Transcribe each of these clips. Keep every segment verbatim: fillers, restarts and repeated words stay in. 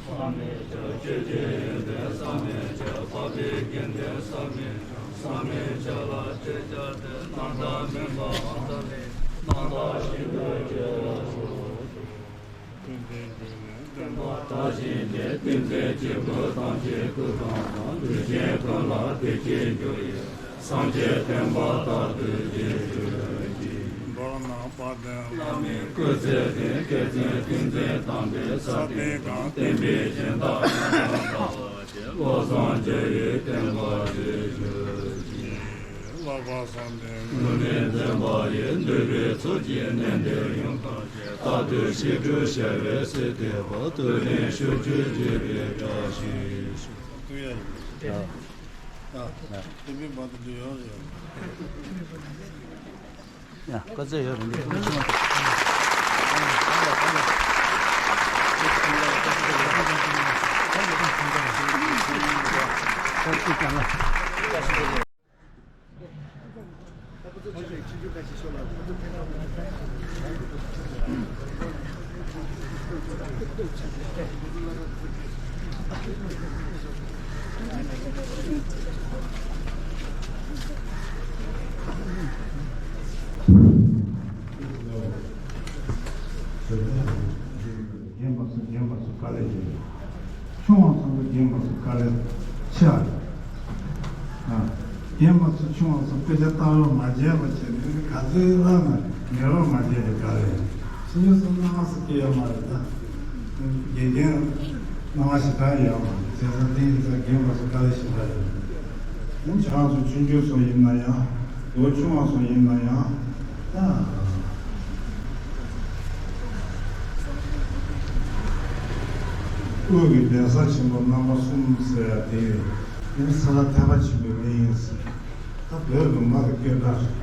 བསམ་མི་ཁྱབ་ཆོས་ཀྱི་ཡོན་ཏན་བསམ་མི་ཁྱབ། འཕགས་པའི་དགེ་འདུན་བསམ་མི་ཁྱབ། བསམ་མི་ཁྱབ་ལ་ཆོས་ཁྱབ་སྟེ། རྣམ་དག་མིན་པའང་བསམ་མི་ཁྱབ། རྣམ་དག་ཤིན་ཏུ་ཆེ་བ་ཞེས་བྱ་བ་སྟོན་པ་བཀྲ་ཤིས་ཏེ། ཏིང་འཛིན་གྱི་བུ་ཐམས་ཅད་སྐུ་གང་དང་། ལུས་ཅན་ཀུན་ལ་བདེ་སྐྱིད་འགྱུར་བའི། སངས་རྒྱས་བསྟན་པ་དར་དུ་རྒྱས་གྱུར་ཅིག། མདོར་ན་དཔལ་ལྡན་བླ་མའི་སྐུ་ཚེ་བརྟན། མཁས་བཙུན་ཏིང་འཛིན་དམ་པས་ས་སྟེང་གང་། བསྟན་པའི་སྦྱིན་བདག་ཡོན་ཏན་དར་བ་ཆེ། བློ་བཟང་རྒྱལ་བའི་བསྟན་པ་རྒྱས་གྱུར་ཅིག། བསླབ་པ་བསམ་གཏན་དངོས་གནས་འཛིན་པ་ཡི། འདུས་པའི་ཚོགས་ཀྱིས་གནས་འདིར་ཡོངས་གང་བྱས། རྟག་ཏུ་ཞི་ཁྲོའི་ཞལ་བས་གསོལ་འདེབས་པ། ཐུབ་བསྟན་ཕྱོགས་བཅུར་རྒྱས་པའི་བཀྲ་ཤིས་ཤོག། ཐུགས་ཡ་ཡིན། ཨ། ཨ། དེ་མིན་པ་དེ་འདྲ་ཡོད་རེད། ཡ། བཀའ་སྩལ་ཡོད་རེད་འདུག། ཐུགས་རྗེ་ཆེ། རྒན་པ་ཚོ་རྒན་པ་ཚོ་དཀའ་ལས་ཆེ། ཆུང་བ་ཚོ་རྒན་པ་ཚོ་དཀའ་ལས་ཆེ་བ་རེད། ཨ། རྒན་པ་ཚོ་ཆུང་བ་ཚོ་དཔེ་ཆ་ལྟ་རོགས་མ་བྱས་པ་བྱས་ནས་ག་ཚོད་བསླབ་ན་ཉན་རོགས་མ་བྱས་པའི་དཀའ་ལས། ཕྱི་ཉིན་སོང་སྣང་བ་སུ་སྐྱེ་ཡོད་མ་རེད་ད། དགེ་རྒན་སྣང་བ་ཞེ་དྲག་ཡོད་མ་རེད། བྱས་ཙང་དེ་ཡིན་ཙང་རྒན་པ་ཚོ་དཀའ་ལས་ཞེ་དྲག་ཡོད། ཁྱེད་རང་ཚོ་ཆུང་ཆུང་ཚོ་ཡིན་ན་ཡང་། ལོ་ཆུང་བ་ཚོ་ཡིན་ན་ཡང་། ད། དབུས་ཀྱི་གདན་ས་ཆེན་པོ་རྣམ་པ་གསུམ་ཟེར་ཡ་དེ་ཡིན། ས་ལ་ཐེག་པ་ཆེན་པོའི་གླིང་ཡིན་ཟེར། ད་བོད་ལུང་པ་ལ་སྐད་གྲགས་རེད།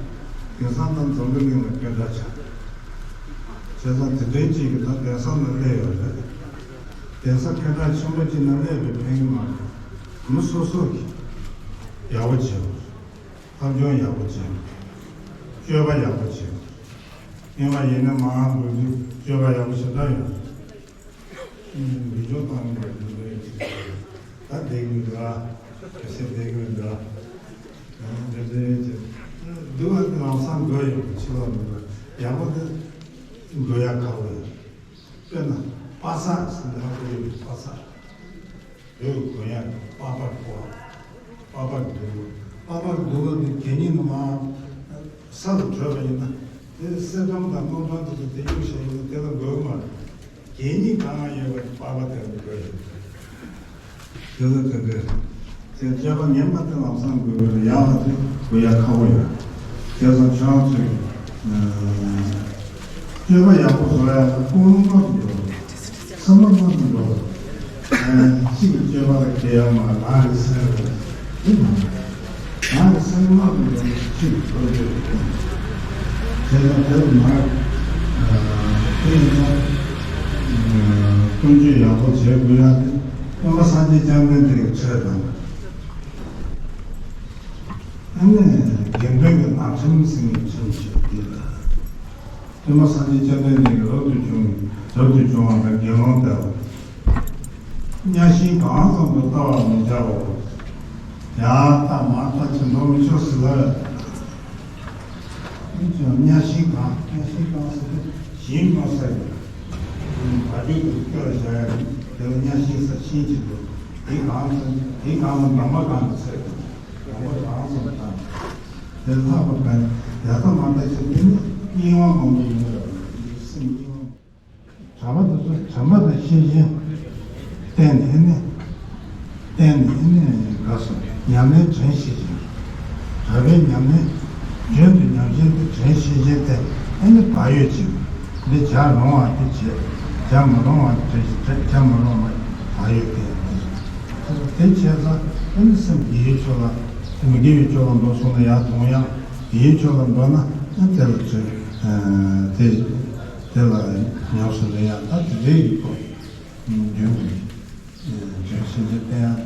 དེང་སང་ད་འཛམ་བུ་གླིང་ལ་སྐད་གྲགས་ཆགས། བྱས་ཙང་དེ་འདྲའི་གཅིག་གིས་ད་གདན་ས་ན་སླེབས་ཡོད་རེད། གདན་ས་སྐད་གྲགས་ཆེན་པོ་གཅིག་ན་སླེབས་པའི་ཕན་གྱི་མ་རེད། མི་སོ་སོ་གིས་ཡག་པོ་བྱེད་དགོས། ཐབས་སྦྱོང་ཡག་པོ་བྱེད། སྤྱོད་པ་ཡག་པོ་བྱེད། སྔོན་མ་ཡིན་ན་མང་པོ་འདུག། སྤྱོད་པ་ཡག་པོ་ཞེ་དྲག་ཡོད། མི་ཆོག་བཏང་པའི་འདུག་རེད་ཅེས། ད་བསྡད་ཀྱི་འདུག་ཨ། ག་ཚད་བསྡད་ཀྱི་འདུག་ཨ། འདི་འདྲའི་ཅེས། འདུག་ཨ། དེ་ལམ་སང་དགོས་ཡོད་པ་ཕྱི་ལོགས་མི་དགོས། ཡག་པོ་དེ་འགྲོ་ཡག་ཁག་པོ་ཡོད། དཔེར་ན་པ་སངས་ཟེར་ན་ཧ་གོ་ཡོད། པ་སངས། བོད་ཀྱི་གོ་ཡག་པ་པར་གོ། པ་པར་འདུག། པ་པར་འདུག་ལ་དེ་གད་སྙིགས་ནང་ས་ལ་བྲོས་པ་ཡིན་ན། དེ་གསེར་སྦྲམ་དང་དངུལ་སྦྲམ་དེ་ཚོ་དེ་གཡུག་བཞག་ཡིན་ན་དེ་ལ་འགོས་ཀྱི་མ་རེད། གད་སྙིགས་གང་ཡོད་པ་པ་པར་དེ་ལ་འགོས་ཡོད། དེ་ལ་དེ་འདྲ། དེ་སྤྱོད་པ་ངན་པ་དེ་ལམ་སང་འགོས་པ་རེད། ཡག་པ་དེ་འགོས་ཡག་ཁག་པོ་ཡོད། དེ་ཚོ་ཁྱོད་རང་ཚོས། སྤྱོད་པ་ཡག་པོ་བཟོ་ཡག་ལ་ཀུན་སློང་དུ་འགྲོ། བསམ་བློ་གཏོང་དུ་འགྲོ། ཨ། གཅིག་གི་སྤྱོད་པ་ལ་དགེ་བ་མ་རང་གི་སེམས་ལ་དེ་མ་རང་གི་སེམས་ལ་དུ་འགྲོ། གཅིག་གི་འགྲོ་རྒྱུ་དེ་ཚོ་དེ་ལ་མ། ཨ། དེ་ཡིན་ན། ཨ། ཀུན་སྤྱོད་ཡག་པོ་བྱེད་དགོས་ཡག་དེ་སྟོན་པ་སངས་རྒྱས་བཅོམ་ལྡན་འདས་ཀྱི་ཆོས་དང་། ཨ་ནི་དགེ་འདུན་གྱི་ནང་ཁྲིམས་ཟིན་གྱི་ཁྲིམས་བྱེད་དེ་ལ། སྟོན་པ་སངས་རྒྱས་བཅོམ་ལྡན་འདས་ཀྱིས་རབ་ཏུ་བྱུང་། རབ་ཏུ་བྱུང་བ་དང་དགེ་སློང་དེ་ལ། གཉའ་ཤིང་གང་ཙམ་དུ་བལྟ་བར་མི་བྱའོ། ཡར་བལྟ་མར་བལྟ་བྱེད་མི་ཆོག་ཟེར་ལ། གཉའ་ཤིང་གང་། གཉའ་ཤིང་གང་ཟེར་ཏེ་ཞིང་གང་ཟེར། བ་རྒྱུད་དུ་སྐྱོར་བཞག་ཡ་དེ་ལ་གཉའ་ཤིང་ཟེར། ཤིང་གཅིག་འདུག། དེ་གང་ཟེར། དེ་གང་ལ་འདམ་པ་གང་ཟེར། འདམ་པ་གང་ཟེར་དང་། དེ་ལྷག་པར་དུ་ཡར་བལྟ་མར་བལྟ་བྱེད་དེ་ནི་རྙིང་བ་མང་པོ་ཡོང་གི་རེད། སེམས་རྙིང་བ། གྲྭ་པ་དེ་ཚོ་དྲན་པ་དང་ཤེས་བཞིན་བསྟེན་ནས་ནི། བསྟེན་ནས་ནི་ག་སོ་ཉམས་ལེན་དྲན་ཤེས་བཞིན། གྲྭ་པའི་ཉམས་ལེན། རྒྱུན་དུ་ཉམས་བཞིན་དུ་དྲན་ཤེས་བཞིན་བསྟེན་ནས་ནི་བག་ཡོད་ཅིང་། འདི་བྱ་རུང་བ་དེ་བྱེད། བྱ་མི་རུང་བ་དེ་བྱེད། བྱ་མི་རུང་བ་བག་ཡོད་བསྟེན། དེ་བྱས་ཙང་ཨ་ནི་སེམས་དགེ་བའི་ཕྱོགས་ལ། མི་དགེ་བའི་ཕྱོགས་ལ་འགྲོ་སོང་ན་ཡར་གདོང་ཡང་། དགེ་བའི་ཕྱོགས་ལ་འགྲོ་ན་ཨ་དེ་ལ་དྲན། ཨ་དེ་དེ་ལ་ཉམས་སུ་ལེན་ཡང་ད་དེ་འདྲའི་ཡོད་པ། རྒྱུན་དུ་དྲན་ཤེས་བཞིན་བསྟེན་ཡང་།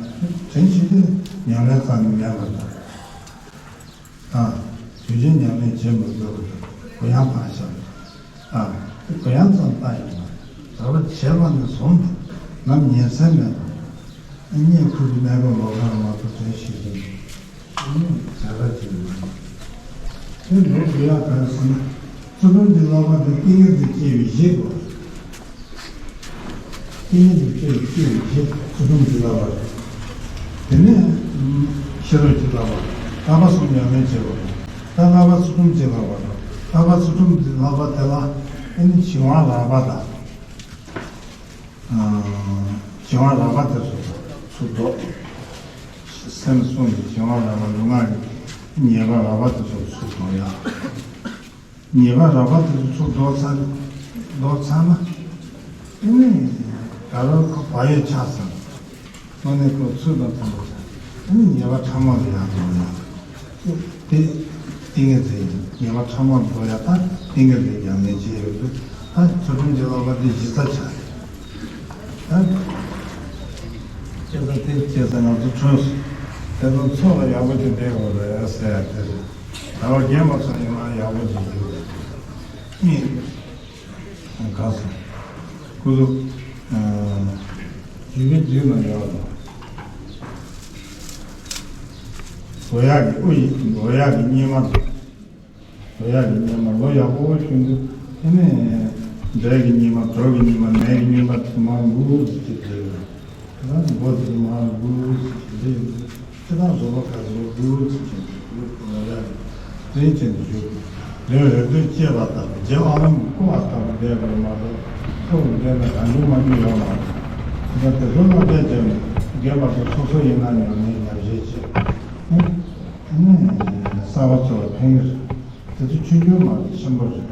དྲན་ཤེས་བཞིན་ཉམས་ལེན་རྩ་ནས་མེད་པ་དང་། ཨ། དུས་རྒྱུན་ཉམས་ལེན་བྱེད་མི་དགོས་པ་དང་གུ་ཡངས་བཏང་བཞག་པ་དང་། ཨ། གུ་ཡངས་ཙམ་བཏང་ཡོང་བ། གྲྭ་པ་བྱས་པ་ནས་བཟུང་སྟེ། ནམ་ཉིན་མཚན་མེད་པར་གཉེན་ཁུར་གྱི་གནས་སྐབས་ལོ་གང་མ་གཏོགས་དོན་ཤེས་ཀྱི་མེད། བྱ་དགའ་བྱེད་ཀྱི་མེད། དེ་འགྲོ་དགོས་ཡག་གང་ཟེར་ན། ཚུལ་ཁྲིམས་ཀྱི་བསླབ་པ་དེ་ཏིང་ངེ་འཛིན་སྐྱེ་བའི་གཞི་དགོས། ཏིང་ངེ་འཛིན་སྐྱེ་བའི་སྐྱེ་བའི་གཞི་ཚུལ་ཁྲིམས་ཀྱི་བསླབ་པ་རེད། དེ་ནས་ཤེས་རབ་ཀྱི་བསླབ་པ། བསླབ་པ་གསུམ་ཉམས་ལེན་བྱེད་དགོས། ད་བསླབ་པ་ཚུལ་ཁྲིམས་ཀྱི་བསླབ་པ་དང་། བསླབ་པ་ཚུལ་ཁྲིམས་ཀྱི་བསླབ་པ་དེ་ལ་ཨ་ནི་བྱིང་བ་རགས་པ་དང་། བྱིང་བ་རགས་པ་དེ་ཚོ་ཚུར་ལྡོག། སེམས་གསུམ་གྱི་བྱིང་བ་རགས་པ། ལུས་ངག་གི་ཉེས་པ་རགས་པ་དེ་ཚོ་ཚུར་ལྡོག་ཡ། ཉེས་པ་རགས་པ་དེ་ཚོ་ཚུར་ལྡོག་ཚར། ལྡོག་ཚར་ན། ཨ་ནི་ག་རེ་ཁོ་བག་ཡོད་ཆགས་ཚར། དངོས་གནས་ཁོ་ཚུལ་དང་མཐུན་པ་ཆགས། ཨ་ནི་ཉེས་པ་ཕྲ་མོ་ལ་ཡར་ལྡོག་ཡ། དེ་ཏིང་ངེ་འཛིན་ཡིན། ཉེས་པ་ཕྲ་མོ་ལ་ལྡོག་ཡ་ད་ཏིང་ངེ་འཛིན་ཉམས་ལེན་བྱེད་ཡོད་དུས། ད་ཚུལ་ཁྲིམས་ཀྱི་བསླབ་པ་འདི་གཞི་རྩ་ཆགས་ཡོད། ད་སྐྱེ་ས་དེ་སྐྱེ་ས་ང་ཚོ་འཁྲུངས་སོང་། དེ་ཚོ་འཚོ་བ་ཡག་པོ་ཅིག་བསྡད་དགོས་རེད་ཟེར་ཡ་དེ་རེད། ད་བར་རྒན་པ་ཚོ་ཡིན་ན་ཡག་པོ་ཅིག་འདུག་ཡིན། ག་ས། སྐུ་གཟུགས། ཨ། ཡུལ་མི་འདུས་ན་ཡག་རེད། ལོ་ཡག་གི་དབུ་ཡི། ལོ་ཡག་གི་སྙེ་མ་དང་། ལོ་ཡག་གི་སྙེ་མ། ལོ་ཡག་པོ་བྱུང་དུས་དེ་ནས་འབྲས་ཀྱི་སྙེ་མ། གྲོ་གི་སྙེ་མ། ནས་ཀྱི་སྙེ་མ་དེ་མར་འབུར་ཅིག་སླེབས་ཡོང་། དེ་ནས་མགོ་དེ་མར་འབུར་ཅིག་སླེབས་ཡོང་དུས། ཁྱེད་རང་བཟོ་པ་ག་ཚོད་འབུར་ཅིག་བྱས་ནས་ལོ་ཡག་གི་རིན་ཆེན་དུ་བཞུགས། ལོ་རེ་དོན་སྐྱེས་པ་ལྟ་བུ། རྗེ་དབང་ལུང་གི་སྐུ་པར་ལྟ་བུ་བསྡད་པ་རེད་མ་གཏོགས། ཐོག་ཏུ་བསྡད་ན་གང་བྱུང་མང་བྱུང་ཡོང་མ་རེད། ད་དེ་ཚོ་ལ་བལྟས་བྱས་ནས་རྒན་པ་ཚོ་སོ་སོ་ཡིན་ན་ཉམས་ལེན་ཉམས་བཞེས་བྱེད། ཨ་ནི་གསར་པ་ཚོ་ལ་ཕན་གྱི་རེད། དེ་ཚོ་ཆུང་ཆུང་མ་རེད། ཆེན་པོ་རེད།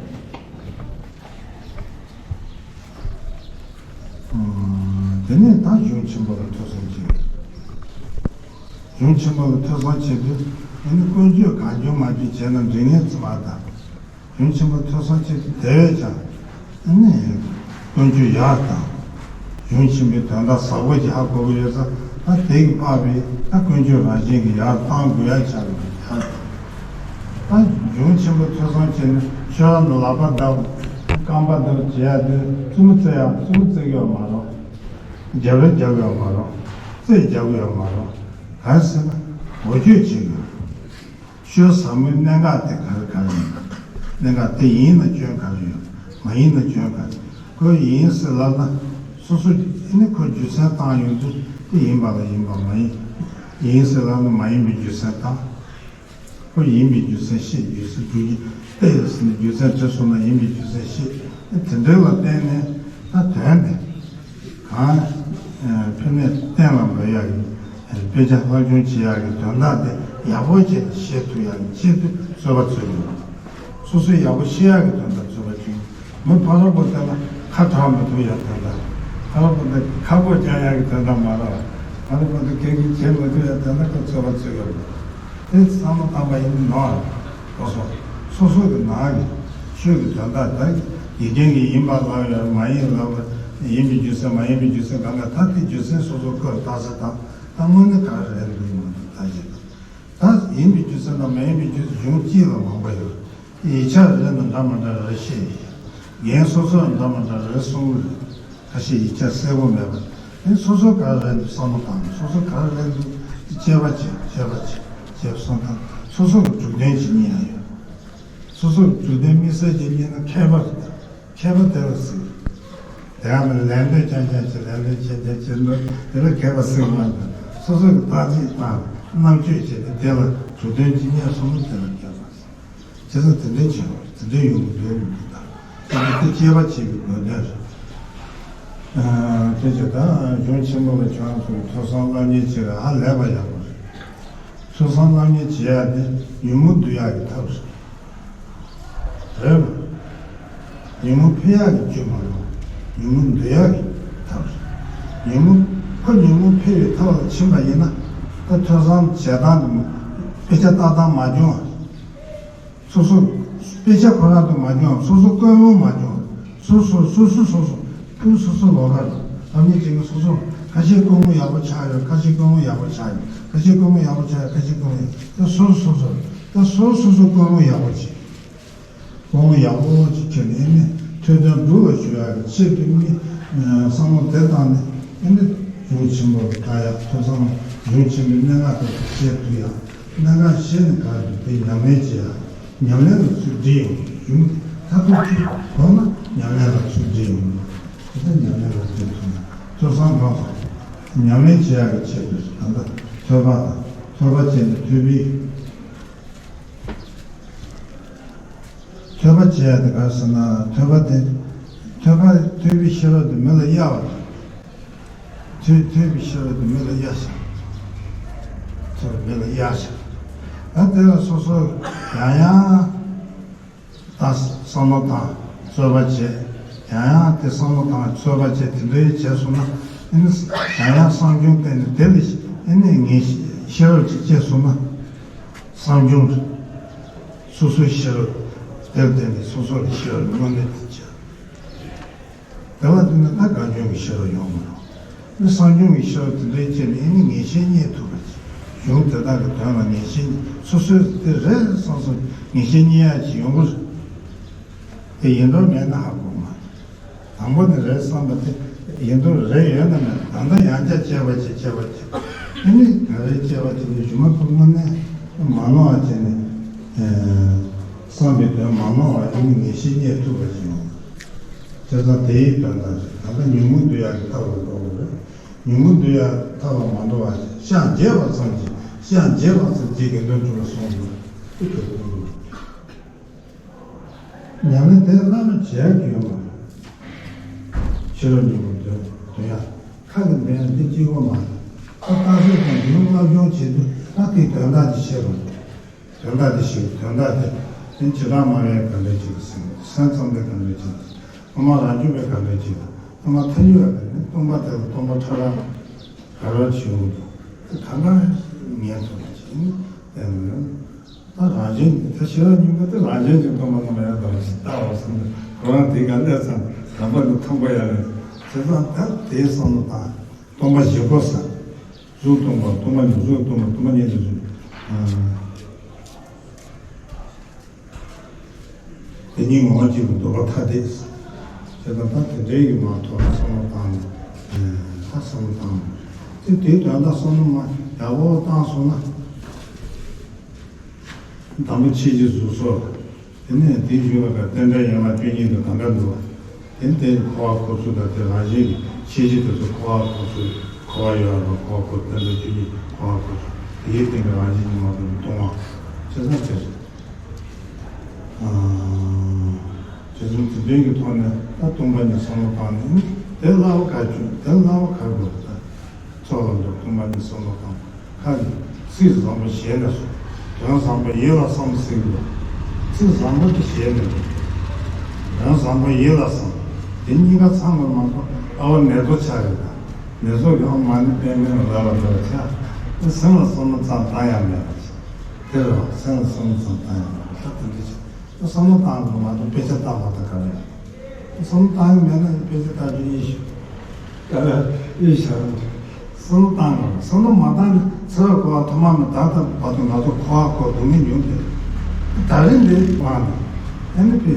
ཨ། དེ་ནས་ད་གཞུང་ཆེན་པོ་ལ་ཐོས་བསམ་བྱེད། གཞུང་ཆེན་པོ་ལ་ཐོས་བསམ་བྱེད་དུས། ཨ་ནི་ཀུན་སྤྱོད་གང་བྱུང་མང་བྱུང་བྱས་ན་འགྲིག་ངེས་ཙམ་མ་གཏོགས། གཞུང་ཆེན་པོ་ཐོས་བསམ་བྱེད་དུས་དེ་བས་ཀྱང་ཨ་ནི་ཀུན་སྤྱོད་ཡག་དང་། གཞུང་ཆེན་པོའི་དོན་དག་ཟབ་པོ་ཅིག་ཧ་གོ་གི་ཡོད་ཙང་། ད་དེ་གི་དཔག་པའི་ད་ཀུན་སྤྱོད་རང་བཞིན་གྱི་ཡར་བཏང་དགོས་ཡ་ཆགས་ཀྱི་འདུག་ཡ། ད་གཞུང་ཆེན་པོ་ཐོས་བསམ་བྱས་ནས་ཆོས་ར་ནས་ལག་པ་བརྡབ། རྐང་པ་བརྡབ་བྱེད་ཡ་དེ་རྩུབ་མོ་རྩེ་ཡ། རྩུབ་མོ་རྩེ་གི་ཡོད་མ་རེད། རྒྱབ་རེ་རྒྱབ་ཡོད་མ་རེད། རྩེ་རྒྱབ་ཡོད་མ་རེད། གང་ཟེར་ན་འོ་སྐྱོད་བྱེད་དགོས། ཆོས་ཟབ་མོའི་གནད་འགག་དེ་ག་རེ་ག་རེ་ཡིན་ན། གནད་འགག་དེ་ཡིན་ན་སྐྱོན་ག་རེ་ཡོད། མ་ཡིན་ན་སྐྱོན་ག་རེ། ཁོ་ཡིན་ཟེར་ལབ་ན་སོ་སོ་ཨ་ནི་ཁོ་རྒྱུ་མཚན་བཏང་ཡོང་དུས། དེ་ཡིན་པ་ལ་ཡིན་པ། མ་ཡིན། ཡིན་ཟེར་ལབ་ན་མ་ཡིན་པའི་རྒྱུ་མཚན་བཏང་། ཁོ་ཡིན་པའི་རྒྱུ་མཚན་བཤད། རྒྱུ་མཚན་སྒྲུབ་ཀྱི་ལྟ་ཡོད་ཟེར་ནས་རྒྱུ་མཚན་དེ་སོང་ན་ཡིན་པའི་རྒྱུ་མཚན་བཤད། དེ་འདྲ་ལ་བརྟེན་ནས་ད་དོན་དེ་གང་ཕན་ནས་གཏན་ལ་འབེབས་ཡག་གི་དཔེ་ཆ་སློབ་སྦྱོང་བྱེད་ཡག་གི་དོན་དག་དེ་ཡག་པོ་བྱས་ནས་ཤེས་ཐུབ་ཡག་གི་ཆེད་དུ་རྩོད་པ་རྩོད་ཡོད། སོ་སོས་ཡག་པོ་ཤེས་ཡག་གི་དོན་དག་རྩོད་པ་བྱེད། མི་ཕ་རོལ་པོ་དེ་ལ་ཁ་གྲག་མི་ཐུབ་ཡག་དོན་དག་ཕ་རོལ་པོ་དེ་ཁ་སྒོ་རྒྱག་ཡག་གི་དོན་དག་མ་རེད། ཕ་རོལ་པོ་དེ་གང་གིས་བྱེད་མི་ཐུབ་ཡག་དོན་དག་ཁོ་རྩོད་པ་རྩོད་ཡོད་རེད། དེ་བསམ་བློ་བཏང་པ་ཡིན་ན་ནོར་རེད། སོ་སོ་སོ་སོ་གི་ནང་གི་ཆོས་ཀྱི་དོན་དག་དེ་དགེ་རྒན་གྱིས་ཡིན་པ་ལབ་ཡོད། མ་ཡིན་ལབ་ཡོད། ཡིན་པའི་རྒྱུ་མཚན་མ་ཡིན་པའི་རྒྱུ་མཚན་གང་ག་ད་དེ་རྒྱུ་མཚན་སོ་སོ་སྐོར་བརྟག་དཔྱད་བཏང་། ད་དངོས་གནས་ག་རེ་རེད་འདུག་མ་འདུག་ད་བྱེད་དང་། ད་ཡིན་པའི་རྒྱུ་མཚན་དང་མ་ཡིན་པའི་རྒྱུ་མཚན་གཞུང་གཅིག་ལ་མང་པོ་ཡོད། ཡིག་ཆ་རེ་ན་འདྲ་མི་འདྲ་རེ་བཤད་ཡོད། རྒན་སོ་སོ་ལ་འདྲ་མི་འདྲ་རེ་གསུངས་ཡོད། ཁ་ཤས་ཡིག་ཆ་གསལ་པོ་མེད་པ། ཨེ་སོ་སོ་ག་རེ་རེད་འདུག་བསམ་བློ་བཏང་། སོ་སོ་ག་རེ་རེད་འདུག་དཔྱད་པ་བྱེད། དཔྱད་པ་བྱེད། དཔྱད་པ་བསམ་བཏང་། སོ་སོ་གི་གྲུབ་དོན་ཅིག་རྙེད་ཡ་ཡོད། སོ་སོ་གི་གྲུབ་དོན་དམིགས་བསལ་ཅིག་རྙེད་ན་མཁས་པ་རེད། མཁས་པ་དེ་ལ་ཟེར། དེ་ཡང་ནི་ལན་འདེབས་རྐྱང་རྐྱང་བྱེད། ལན་འདེབས་བྱེད། དེ་བྱེད་འདུག་དེ་ལ་མཁས་པ་ཟེར་མ་འདུག་སོ་སོ་གི་བརྟག་དཔྱད་དང་རྣམ་དཔྱོད་བྱས་ཏེ་དེ་ལ་གྲུབ་དོན་ཅིག་རྙེད་སོང་ན་དེ་ལ་མཁས་པ་ཟེར། བྱས་ཙང་དེ་འདྲའི་བྱས་པ་དེ་འདྲའི་ཡོང་གི་འདུག་མི་འདུག་ད་དེ་དེ་དཔྱད་པ་བྱེད་ཀྱི་དགོས་དོན་རེད། ཨ། དེ་བྱས་ད་གཞུང་ཆེན་པོ་ལ་ཁྱོད་རང་ཚོ་གི་ཐོས་བསམ་སློབ་གཉེར་བྱེད་ཡ་ཧ་ལས་པ་ཡག་པོ་རེད། ཐོས་བསམ་སློབ་གཉེར་བྱེད་ཡ་དེ་ཉོན་མོངས་འདུལ་ཡག་གི་ཐབས་རེད། རེད་པ། ཉོན་མོངས་འཕེལ་ཡག་གི་རྒྱུ་མ་རེད། ཉོན་མོངས་འདུལ་ཡག་གི་ཐབས་རེད། ཉོན་མོངས། ཁོ་ཉོན་མོངས་འཕེལ་བའི་ཐབས་ལ་ཕྱིན་པ་ཡིན་ན། ད་ཐོས་བསམ་བྱེད་སྟངས་དེ་དཔེ་ཆ་ལྟ་སྟངས་མ་འགྱུར་བ། སོ་སོ། དཔེ་ཆ་ཁོ་རང་དུ་མ་འགྱུར་བ། སོ་སོ་ཀུན་སློང་མ་འགྱུར་བ། སོ་སོ་སོ་སོ་སོ་སོ་ཀུན་སོ་སོ་ལོགས་ཀ་རེད། ཨ་ནི་ཅིག་གིས་སོ་སོ་ཁ་ཤས་ཀུན་སློང་ཡག་པོ་ཆགས་ཡོད། ཁ་ཤས་ཀུན་སློང་ཡག་པོ་ཆགས་ཡོད། ཁ་ཤས་ཀུན་སློང་ཡག་པོ་ཆགས་ཡོད། ཁ་ཤས་ཀུན་སློང་ཡག་ད་སོ་སོ་སོ་སོ་ད་སོ་སོ་སོ་ཀུན་སློང་ཡག་པོ་བྱེད། ཀུན་སློང་ཡག་པོ་ཅིག་བྱས་ནས་ནི་ཐོས་དོན་སྒྲུབ་པར་ཞུ་ཡག་གི་ཆེད་དུ་ནི་བསམ་བློ་དེ་བཏང་ནས་ ཨ་ནི་གཞུང་ཆེན་པོ་ལ་བལྟ་ཡག་ཐོས་བསམ། གཞུང་ཆེན་པོའི་གནད་འགག་དེ་ཚོ་ཤེས་ཐུབ་ཡག་གནད་འགག་ཤེས་ནས་ག་རེ་དེ་ཉམས་ལེན་བྱེད་ཡག་ཉམས་ལེན་ལ་ཚུར་འདྲིས་ཡོང་། གཞུང་མཐར་ཐུག་ཅིག་གོ་ན་ཉམས་ལེན་ལ་ཚུར་འདྲིས་ཡོང་། དེ་ལྟར་ཉམས་ལེན་ལ་འདྲིས་ཐུབ་ན་ཐོས་བསམ་ལྷག་སོང་། ཉམས་ལེན་བྱེད་ཡག་གི་ཆེད་དུ་ད་ལྟ་ཐོས་པ་དང་། ཐོས་པ་བྱས་ནས་ཐོས་པའི། ཐོས་པ་བྱས་ཏེ་ག་རེ་ཟེར་ན། ཐོས་པ་དེ། ཐོས་པ། ཐོས་པའི་ཤེས་རབ་དེ་མི་ལ་གཡར་བ་དང་། ཐོས། ཐོས་པའི་ཤེས་རབ་དེ་མི་ལ་གཡར་བཞག་ཐོས་པ་མི་ལ་གཡར་བཞག་ད་དེ་ལ་སོ་སོ་ཡང་ཡང་ད་བསམ་བློ་བཏང་། རྩོད་པ་བྱས། ཡང་ཡང་དེ་བསམ་བློ་བཏང་། རྩོད་པ་བྱས། དེ་འདྲ་བྱས་སོང་ན། ཨ་ནི་ཡང་ཡང་གསང་རྒྱུན་བསྟེན་ནས་དེ་ལ་ཨ་ནི་ངེས་ཤེས་ཤེས་རབ་ཅིག་སྐྱེས་སོང་ན། གསང་རྒྱུན། སོ་སོའི་ཤེས་རབ་དེར་བརྟེན་ནས་སོ་སོ་ལ་ཤེས་རབ་དངོས་གནས་དེ་སྐྱེ། དེ་ལ་བརྟེན་ནས་ད་གང་བྱུང་གི་ཤེས་རབ་ཡོང་མི་རུང་། ཨ་ནི་གསང་རྒྱུན་གྱི་ཤེས་རབ་དེ་འདྲའི་སྐྱེས་ནས་ཨ་ནི་ངེས་ཤེས་རྙེད་ཐུབ་པ་ཅིག་གཞུང་དེ་དག་གི་དོན་ལ་ངེས་ཤེས་རྙེད། སོ་སོས་དེ་རེད་བསམ་བསམ་ངེས་ཤེས་རྙེད་ཡག་ཅིག་ཡོང་གི་རེད། དེ་ཡིན་འགྲོ་མེད་ན་ཧ་གོ་མ་རེད། དང་པོ་ནས་རེད་བསམ་པ་དེ་ཡིན་འགྲོ་རེད་ཡོད་ན་མེད་ན། ད་ལྟ་ཡང་བསྐྱར་དཔྱད་པ་བྱེད། དཔྱད་པ་བྱེད། ཨ་ནི་ག་རེ་དཔྱད་པ་བྱེད་ནས་གཞུག་མ་ཁོ་དངོས་གནས་མ་ནོར་བ་བྱས་ནས། ཨེ། བསམ་པའི་དོན་མ་ནོར་བ་ཨ་ནི་ངེས་ཤེས་རྙེད་ཐུབ་པ་ཞིག་ཡོང་། བྱས་ཙང་དེའི་དོན་དག་རེད། ད་ལྟ་ཉོན་མོངས་འདུལ་ཡག་གི་ཐབས་ལ་འགྲོ་དགོས་རེད། ཉོན་མོངས་འདུལ་ཡག་ཐབས་ལ་མ་འགྲོ་བ་ཞིག་ཤགས་འགྱེད་པ་ཙམ་གྱིས། ཤགས་འགྱེད་པ་ཙམ་གྱིས་དགེ་འདུན་གྲུབ་ལ་སོང་དགོས་ཀྱི་འདུག་ཉམས་ལེན་དེ་བླ་མས་བྱས་ཀྱི་ཡོད་མ་རེད། ཕྱི་རོལ་ཉོན་མོངས་འདུལ་འདུལ་ཡག་ཁ་ལ་འདོན་ཡག་འདི་གཅིག་པོ་མ་རེད། ད་རྟགས་གསལ་དང་རྒྱུན་སློབ་སྦྱོང་བྱེད་དུས་ད་དེའི་དོན་དག་དེ་ཤེས་དགོས། དོན་དག་དེ་ཤེས། དོན་དག་དེ་ནི་བྱེ་བྲག་སྨྲ་བས་ག་འདྲ་ཅིག་ཟེར། སེམས་ཙམ་པས་ག་འདྲ་ཅིག་སྟོང་པ་རང་རྒྱུད་པས་ག་འདྲ་ཅིག་སྟོང་པ་ཐལ་འགྱུར་བས་ག་འདྲ། སྟོང་པ་དེ་ལ་སྟོང་པ་ཕྲ་རགས་ག་རེ་བྱེད་འོང་འདུག་དེ་གང་ག་ངེས་ཐུབ་པ་ཅིག་ནི་བསྟན་འདུག་ད་རང་བཞིན་ད་ཤེས་རབ་སྙིང་པོ་དེ་རང་བཞིན་གྱིས་སྟོང་པ་རྣམ་པར་ཡལ་བ་ཞིག་ལྟ་བ་བསམ་ནས་ཁོ་རང་དེ་ག་ལས་ཙམ་དམ་པ་ནི་མཐོང་པ་ཡང་རེད། བྱས་ཙང་ད་དེའི་བསམ་བློ་བཏང་། སྟོང་པ་བཞི་པོ་ཟེར། གཟུགས་སྟོང་པ། སྟོང་པ་ཉིད། གཟུགས་སྟོང་པ། སྟོང་པ་ཉིད་ཀྱི་གཟུགས། ཨ། དེ་ཉིད་ངོ་བོ་ཉིད་ཀྱི་སྡུད་པ་ཐ་དད་ཟེར། བྱས་ཙང་ད་དེ་འདྲའི་གི་མ་ཐོག་ནས་བསམ་བློ་བཏང་ནས། ཨ། ད་བསམ་བློ་བཏང་། དེ་དེའི་དོན་དག་བསམ་བློ་མ་ཡག་པོ་བཏང་སོང་ན། དང་པོ་ཕྱིས་ཀྱི་གཟུགས་སོགས། དེ་ནས་དེའི་མཇུག་ལ་ཀ་རྟེན་འབྲེལ་ཡན་ལག་བཅུ་གཉིས་དང་གང་འདྲ་འདུག་བ། དེ་ནས་དེ་འཁོར་བ་འཁོར་ཚུལ་དང་དེ་རང་བཞིན་གྱི་ཤེས་བྱེད་དེ་ཚོ་འཁོར་བ་འཁོར་ཚུལ། འཁོར་བ་ཡོད་པ་འཁོར་བ་འཁོར། རྟེན་འབྲེལ་བཅུ་གཉིས་འཁོར་བ་འཁོར་ཚུལ། དེའི་སྟེང་གི་རང་བཞིན་གྱི་མ་རྟོགས་པའི་སྟོང་པ། བྱས་ཙང་དེ་རེད། ཨ། དེ་ཚོ་དེ་འདྲའི་གི་ཐོག་ནས་ད་སྟོང་པ་ཉིད་བསམ་བློ་བཏང་ནས་དེ་སླ་བོ་ག་བྱུང་། དེ་སླ་བོ་ག་དགོས་ད། ཚོགས་ལ་འདུག་སྟོང་པ་ཉིད་བསམ་བློ་བཏང་། ཁ་ནས་ཚིག་བཟང་པོ་ཞལ་ནས་གསུངས། དོན་བཟང་པོ་ཡིད་ལ་བསམ་ཟེར་གྱི་འདུག་ཚིག་བཟང་པོ་དེ་ཞལ་ནས་འདུག་དོན་བཟང་པོ་ཡིད་ལ་བསམ། དེ་གཉིས་ཀ་ཚང་བར་མ་གཏོགས་ཨ་བ་ནེ་ཙོ་ཆགས་རེད་ད། ནེ་ཙོ་གི་ཨ་མ་ནི་པདྨའི་ལ་ལ་འགྲོ་བ་ཆགས། དེ་སེམས་ལ་བསམ་བློ་ཙམ་བཏང་ཡག་མེད་པ་ཆགས། དེ་རེད་བ། སེམས་ལ་བསམ་བློ་ཙམ་བཏང་ཡག་མེད་པ་ད་དེ་འདྲ་ཆགས། བསམ་བློ་བཏང་དགོས་མ་གཏོགས་དཔེ་ཆ་ལྟ་མ་ཐག་ག་རེ། བསམ་བློ་བཏང་གི་མེད་ན་དཔེ་ཆ་ལྟ་རྒྱུ་ཡིན་ཞུ། ག་རེ་ཡིན་ཞུ། བསམ་བློ་བཏང་དགོས། བསམ་བློ་མ་བཏང་ན་ཚེ་རབས་འཁོར་བ་ཐོག་མ་ནས་ད་ལྟ་བར་དུ་ང་ཚོ་འཁོར་བ་འཁོར་སྡུག་བསྔལ་མྱོང་བསྡད། ད་རིང་འདིར་མ་ནས་ཨ་ནི་དཔེ་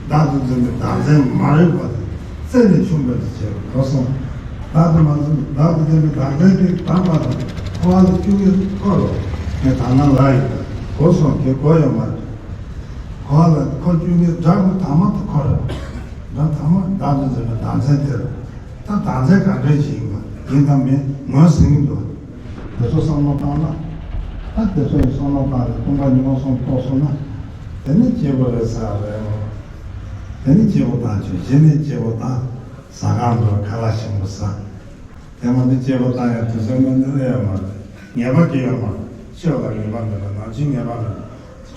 བདག་ཏུ་འཛིན་པའི་བདག་འཛིན་མ་རིག་པ་དང་རྩལ་ལས་ཆུང་བ་དེ་བྱས་པ་གོ་སོང་། བདག་ཏུ་མ་འཛིན། བདག་ཏུ་འཛིན་པའི་བདག་འཛིན་དེ་དང་པ་དང་འཁོར་བ་ལ་སྐྱུག་གེ་འཁོར་རོ། ངས་ད་ནང་ལ་ཡིན་གོ་སོང་། དེ་གོ་ཡོད་མ་རེད། གོ་ལ་གོ་བཅུག་ནས་སྒྲ་གོ་དང་མ་དེ་གོ་རེད། སྒྲ་དང་མ་བདག་ཏུ་འཛིན་པའི་བདག་འཛིན་དེ་རེད། ད་བདག་འཛིན་ག་འདྲ་ཞིག་ཡིན་པ་ཡིན་དང་མིན་ངོས་ཟིན་གྱི་འདུག་དེ་ཚོ་བསམ་བློ་བཏང་ན། ད་དེ་ཚོ་ཡི་བསམ་བློ་བཏང་ནས་སྟོང་པ་ཉིད་མངོན་སུམ་རྟོགས་སོང་ན། དེ་ནི་སྐྱིད་པོ་རེད་ཟེར་རེད། དེ་ནི་སྐྱིད་པོ་བཏང་ཆོག་གཞི་ནས་སྐྱིད་པོ་བཏང་། ཟ་ཁང་དུ་ཁ་ལག་ཞིམ་པོ་ཟ། དེ་མ་འདི་སྐྱེས་པོ་བཏང་ཡང་དུས་ཚོད་མ་འདི་ལ་ཡང་མ་རེད། ངེས་པ་སྐྱེ་ཡོད་མ་རེད། ཆོས་ལ་ངེས་པ་མེད་པ་ནང་བཞིན་ངེས་པ་མེད་པ།